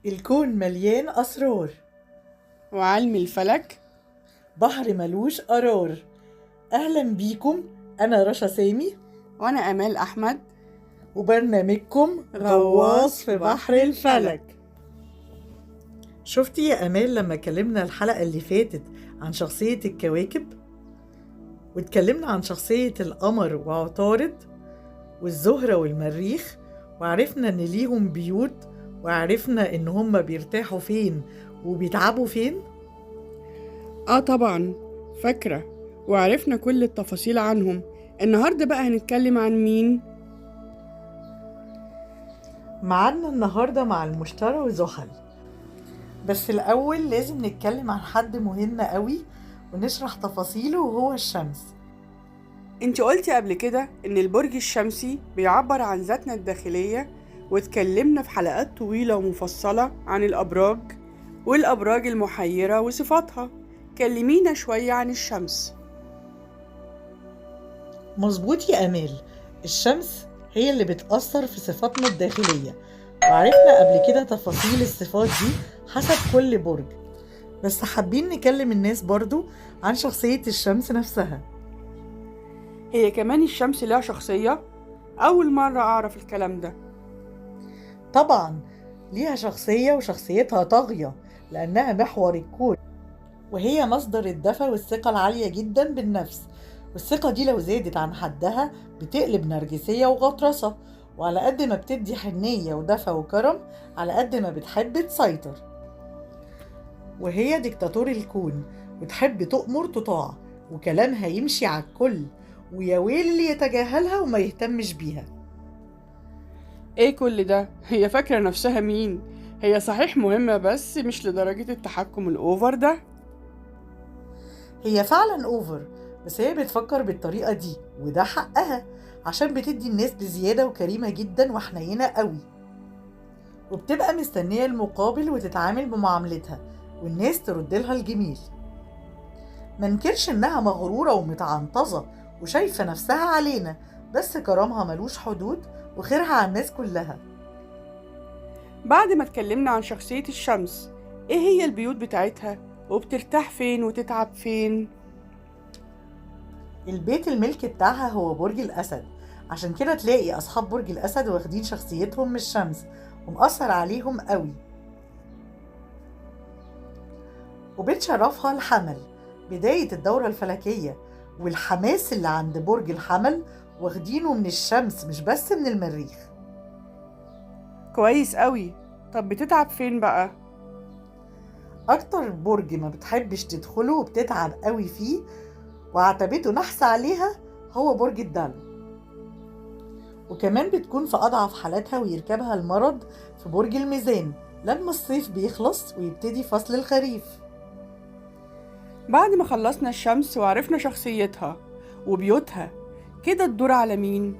الكون مليان أسرار، وعلم الفلك بحر ملوش قرار. أهلا بيكم، أنا رشا سامي وأنا أمال أحمد، وبرنامجكم غواص في بحر الفلك. شفتي يا أمال لما كلمنا الحلقة اللي فاتت عن شخصية الكواكب، واتكلمنا عن شخصية القمر وعطارد والزهرة والمريخ، وعرفنا إن ليهم بيوت، وعرفنا إن هم بيرتاحوا فين وبيتعبوا فين؟ آه طبعا فاكرة، وعرفنا كل التفاصيل عنهم. النهاردة بقى هنتكلم عن مين؟ معادنا النهاردة مع المشتري وزحل، بس الأول لازم نتكلم عن حد مهم قوي ونشرح تفاصيله، وهو الشمس. انت قلتي قبل كده ان البرج الشمسي بيعبر عن ذاتنا الداخلية، واتكلمنا في حلقات طويلة ومفصلة عن الأبراج والأبراج المحيرة وصفاتها. كلمينا شوية عن الشمس. مظبوط يا أمال، الشمس هي اللي بتأثر في صفاتنا الداخلية، وعرفنا قبل كده تفاصيل الصفات دي حسب كل برج، بس حابين نكلم الناس برضو عن شخصية الشمس نفسها. هي كمان الشمس لها شخصية؟ أول مرة أعرف الكلام ده. طبعا ليها شخصية، وشخصيتها طاغية لأنها محور الكون، وهي مصدر الدفء والثقة العالية جدا بالنفس، والثقة دي لو زادت عن حدها بتقلب نرجسية وغطرسة، وعلى قد ما بتدي حنية ودفء وكرم على قد ما بتحب تسيطر، وهي ديكتاتور الكون وتحب تؤمر تطاع، وكلامها يمشي على الكل، ويا ويل اللي يتجاهلها وما يهتمش بيها. ايه كل ده؟ هي فاكرة نفسها مين؟ هي صحيح مهمة بس مش لدرجة التحكم ال over ده. هي فعلا over، بس هي بتفكر بالطريقة دي وده حقها، عشان بتدي الناس بزيادة وكريمة جدا وحنينة قوي، وبتبقى مستنية المقابل وتتعامل بمعاملتها والناس ترد لها الجميل. منكرش انها مغرورة ومتعنطزة وشايفة نفسها علينا، بس كرامها ملوش حدود وخيرها على الناس كلها. بعد ما اتكلمنا عن شخصية الشمس، ايه هي البيوت بتاعتها وبترتاح فين وتتعب فين؟ البيت الملك بتاعها هو برج الأسد، عشان كده تلاقي أصحاب برج الأسد واخدين شخصيتهم من الشمس ومأثر عليهم قوي. وبيت شرفها الحمل، بداية الدورة الفلكية، والحماس اللي عند برج الحمل واخدينه من الشمس مش بس من المريخ. كويس قوي. طب بتتعب فين بقى؟ أكتر برج ما بتحبش تدخله وبتتعب قوي فيه وعتبته نحس عليها هو برج الدلو، وكمان بتكون في أضعف حالاتها ويركبها المرض في برج الميزان لما الصيف بيخلص ويبتدي فصل الخريف. بعد ما خلصنا الشمس وعرفنا شخصيتها وبيوتها، كده الدور على مين؟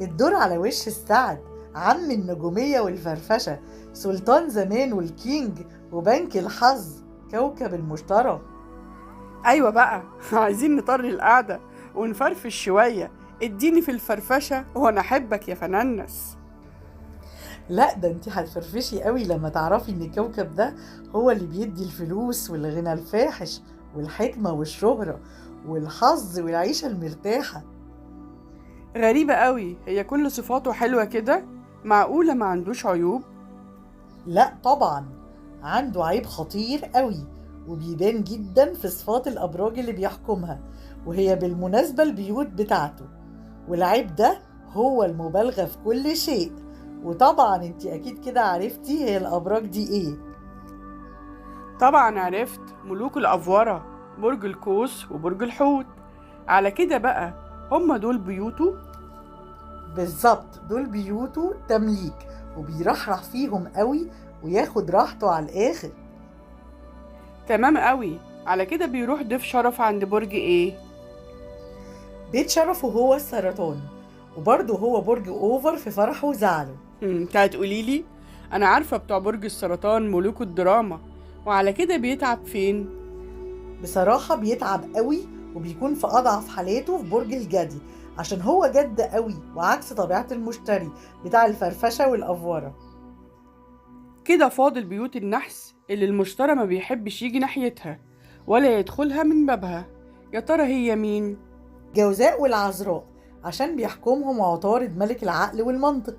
الدور على وش السعد، عم النجومية والفرفشة، سلطان زمان والكينج وبنك الحظ، كوكب المشتري. أيوة بقى، عايزين نطري القعدة ونفرفش شوية. اديني في الفرفشة وانا أحبك يا فنانس. لا ده انتي هتفرفشي قوي لما تعرفي ان الكوكب ده هو اللي بيدي الفلوس والغنى الفاحش والحكمة والشهرة والحظ والعيشة المرتاحة. غريبة قوي، هي كل صفاته حلوة كده، معقولة ما عندوش عيوب؟ لا طبعا عنده عيب خطير قوي، وبيبان جدا في صفات الأبراج اللي بيحكمها، وهي بالمناسبة البيوت بتاعته، والعيب ده هو المبالغة في كل شيء. وطبعا انت اكيد كده عرفتي هي الأبراج دي ايه. طبعا عرفت، ملوك الأفورة، برج القوس وبرج الحوت. على كده بقى هم دول بيوته؟ بالظبط، دول بيوته تمليك، وبيرحرح فيهم قوي وياخد راحته على الآخر. تمام قوي. على كده بيروح ضيف شرف عند برج ايه؟ بيت شرفه هو السرطان، وبرضه هو برج over في فرحه وزعله. انت هتقولي لي انا عارفة بتوع برج السرطان ملوك الدراما. وعلى كده بيتعب فين؟ بصراحة بيتعب قوي، وبيكون في أضعف حالاته في برج الجدي، عشان هو جد قوي وعكس طبيعة المشتري بتاع الفرفشة والأفورة. كده فاضل بيوت النحس اللي المشتري ما بيحبش يجي ناحيتها ولا يدخلها من بابها. يا ترى هي مين؟ الجوزاء والعذراء، عشان بيحكمهم عطارد ملك العقل والمنطق.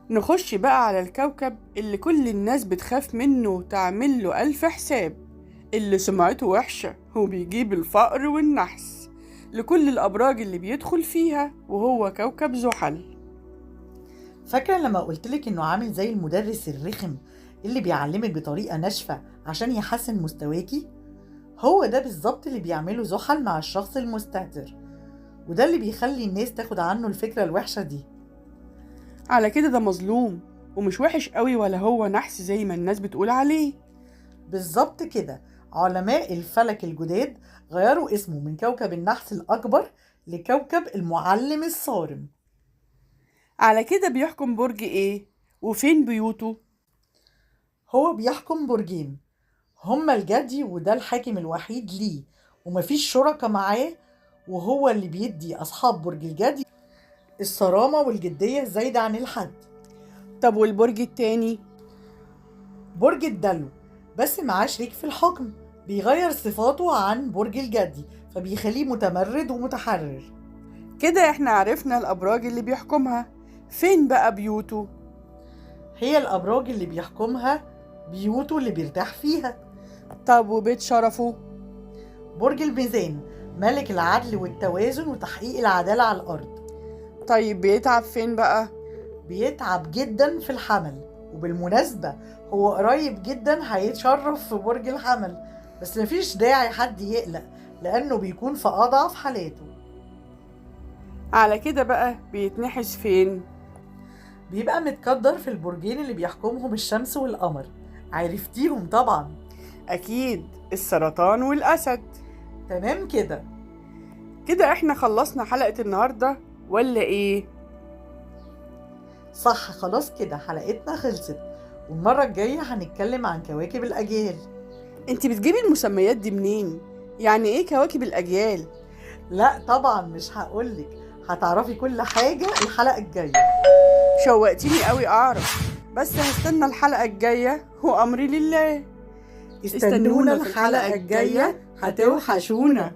نخش بقى على الكوكب اللي كل الناس بتخاف منه وتعمل له 1000 حساب، اللي سمعته وحشة وبيجيب الفقر والنحس لكل الأبراج اللي بيدخل فيها، وهو كوكب زحل. فاكرة لما قلتلك إنه عامل زي المدرس الرخم اللي بيعلمك بطريقة ناشفة عشان يحسن مستواكي؟ هو ده بالظبط اللي بيعمله زحل مع الشخص المستهتر، وده اللي بيخلي الناس تاخد عنه الفكرة الوحشة دي. على كده ده مظلوم ومش وحش قوي ولا هو نحس زي ما الناس بتقول عليه. بالظبط كده. علماء الفلك الجداد غيروا اسمه من كوكب النحس الأكبر لكوكب المعلم الصارم. على كده بيحكم برج ايه وفين بيوته؟ هو بيحكم برجين هما الجدي، وده الحاكم الوحيد ليه ومفيش شركة معاه، وهو اللي بيدي أصحاب برج الجدي الصرامة والجدية الزايدة عن الحد. طب والبرج التاني؟ برج الدلو، بس معاه شريك في الحكم بيغير صفاته عن برج الجدي، فبيخليه متمرد ومتحرر. كده احنا عرفنا الأبراج اللي بيحكمها، فين بقى بيوته؟ هي الأبراج اللي بيحكمها بيوته اللي بيرتاح فيها. طب وبيت شرفه؟ برج الميزان، ملك العدل والتوازن وتحقيق العدالة على الأرض. طيب بيتعب فين بقى؟ بيتعب جدا في الحمل، وبالمناسبة هو قريب جدا هيتشرف في برج الحمل، بس مفيش داعي حد يقلق لأنه بيكون في أضعف حالاته. على كده بقى بيتنحس فين؟ بيبقى متقدر في البرجين اللي بيحكمهم الشمس والقمر، عرفتيهم طبعا. أكيد السرطان والأسد. تمام كده. كده احنا خلصنا حلقة النهاردة ولا ايه؟ صح، خلاص كده حلقتنا خلصت، والمرة الجاية هنتكلم عن كواكب الأجيال. انت بتجيبي المسميات دي منين؟ يعني ايه كواكب الأجيال؟ لا طبعا مش هقولك، هتعرفي كل حاجة الحلقة الجاية. شوقتيني قوي أعرف، بس هستنى الحلقة الجاية وأمري لله. استنونا الحلقة الجاية، هتوحشونا.